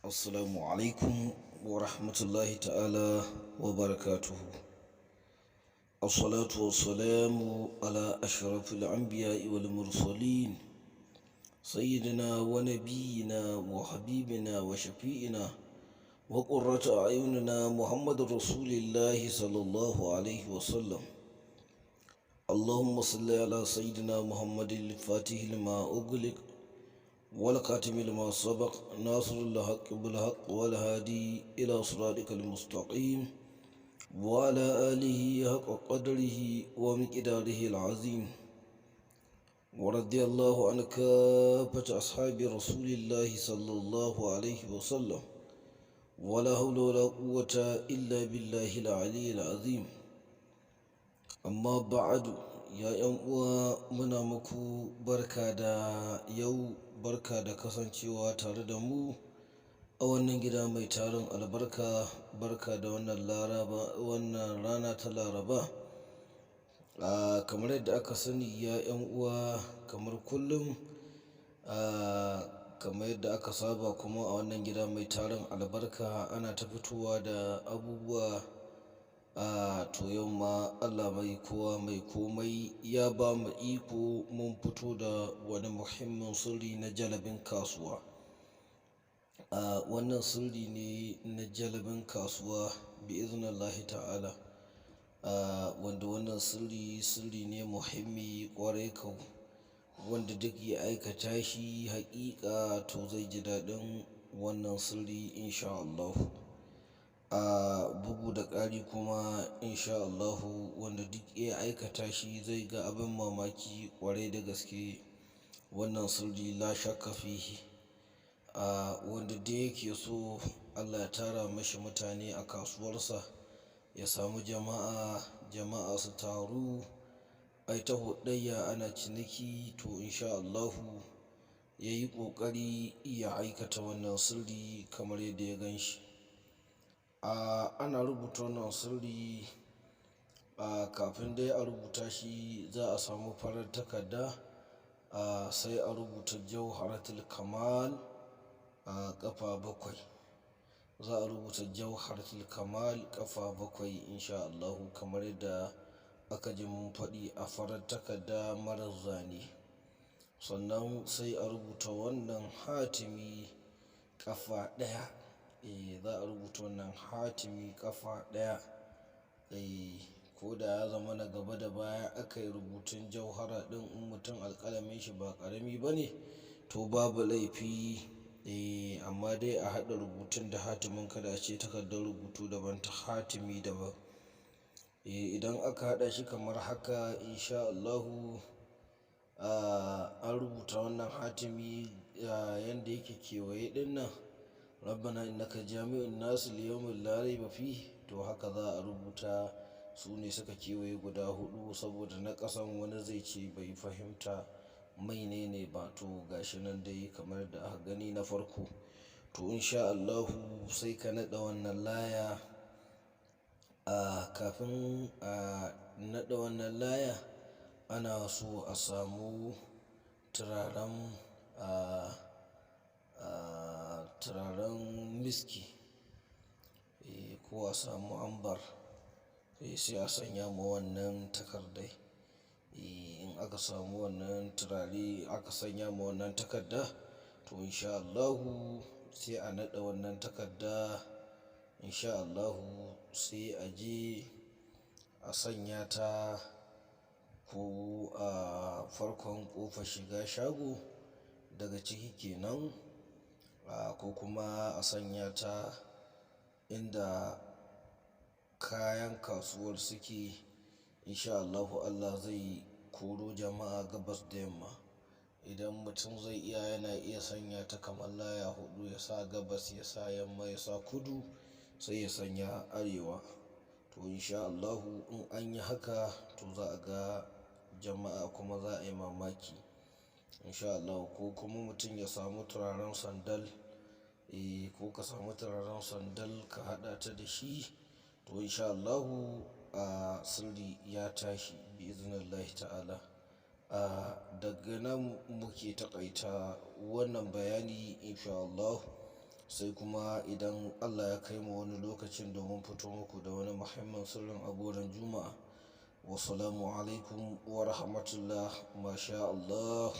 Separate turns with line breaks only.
Assalamu alaikum wa rahmatullahi ta'ala wa barakatuhu. Assalatu wassalamu ala ashrafil anbiya'i wal mursalin sayyidina wa nabiyyina wa habibina wa shafi'ina wa qurratu a'yunina Muhammadur Rasulillahi sallallahu alaihi wa sallam. Allahumma salli ala sayyidina Muhammadil fatih lima ughliq والخاتم لما سبق ناصر الحق بالحق والهادي إلى صراطك المستقيم وعلى آله حق قدره ومقداره العظيم، ورضي الله عن كافة أصحاب رسول الله صلى الله عليه وسلم، ولا حول ولا قوة إلا بالله العلي العظيم. أما بعد، ya 'yan uwa، muna muku barka da yau، barka da kasancewa tare da mu a wannan gida mai tarin albarka. Barka da wannan Laraba, wannan rana ta Laraba. A kamar yadda aka sani, ya 'yan uwa, kamar kullum, a kamar yadda aka saba kuma a wannan gida mai tarin albarka ana ta fitowa da abubuwa. A to yau ma Allah mai kowa mai komai ya ba mu iko mun fito da wani muhimmin sirri na jalabin kasuwa. A wannan sirri ne na jalabin kasuwa bi iznillahi ta'ala. A wanda wannan sirri, sirri ne muhimmi ƙwarai kau, wanda duk ya aikata shi haƙiƙa to zai ji daɗin wannan sirri in sha Allahu. A bugu da ƙari kuma, in sha Allahu, wanda duk ya aikata shi zai ga abin mamaki ƙwarai da gaske. Wannan sirri la shakka fihi. A wanda duk yake so Allah ya tara mashi mutane a kasuwarsa, ya samu jama'a, jama'a su taru, ai ta huɗayya ana ciniki, to in sha Allahu ya yi ƙoƙari ya aikata wannan sirri kamar yadda ya gan shi. A ana rubuta wannan sirri, a kafin dai a rubuta shi za a samu farar takarda, a sai a rubuta Jauharatul Kamal a ƙafa bakwai. Za a rubuta Jauharatul Kamal ƙafa bakwai in sha Allahu kamar yadda aka ji mun faɗi, a farar takarda marar zane. Sannan sai a rubuta wannan hatimi ƙafa ɗaya. Eh, za a rubuta wannan hatimi ƙafa ɗaya. Eh, ko da ya zama na gaba da baya aka yi rubutun jauhara ɗin, in mutum alƙalamin shi ba ƙarami ba ne to babu laifi. Eh, amma dai a haɗa rubutun da hatimin, kada a ce takardar rubutu daban ta hatimi daban. Eh, idan aka haɗa shi kamar haka in sha Allahu, a an rubuta wannan hatimi yanda yake kewaye ɗin nan. Rabbana innaka jami'un nasu liyawmin la raiba fihi. To haka za a rubuta, su ne suka kewaye guda huɗu, saboda na ƙasan wani zai ce bai fahimta mene ne ba, to gashi nan dai kamar da aka gani na farko. To in sha Allahu sai ka naɗa wannan laya. A kafin a naɗa wannan laya ana so a samu turaren, turaren miski. Eh, ko a samu ambar. Eh, sai a sanya ma wannan takardai. Eh, in aka samu wannan turare aka sanya ma wannan takarda, to in sha Allahu sai a naɗa wannan takarda. In sha Allahu sai a je a sanya ta ko a farkon ƙofar shiga shago daga ciki kenan, ko kuma a sanya ta inda kayan kasuwar suke. In sha Allahu Allah zai koro jama'a gabas da yamma. Idan mutum zai iya, yana iya sanya ta kamar laya huɗu, ya sa gabas, ya sa yamma, ya sa kudu, sai ya sanya arewa. To in sha Allahu in an yi haka to za a ga jama'a kuma za a yi mamaki. In sha Allahu, ko kuma mutum ya samu turaren sandal, eh, ko ka samu turaren sandal ka haɗa ta da shi, to in sha Allahu a sirri ya tashi bi iznillahi ta'ala. A daga nan muke taƙaita wannan bayani in sha Allah. Sai Sai kuma idan Allah ya kai mu wani lokacin domin fito muku da wani muhimmin sirrin a goron Juma'a. Wassalamu alaikum wa rahmatullah, masha Allah.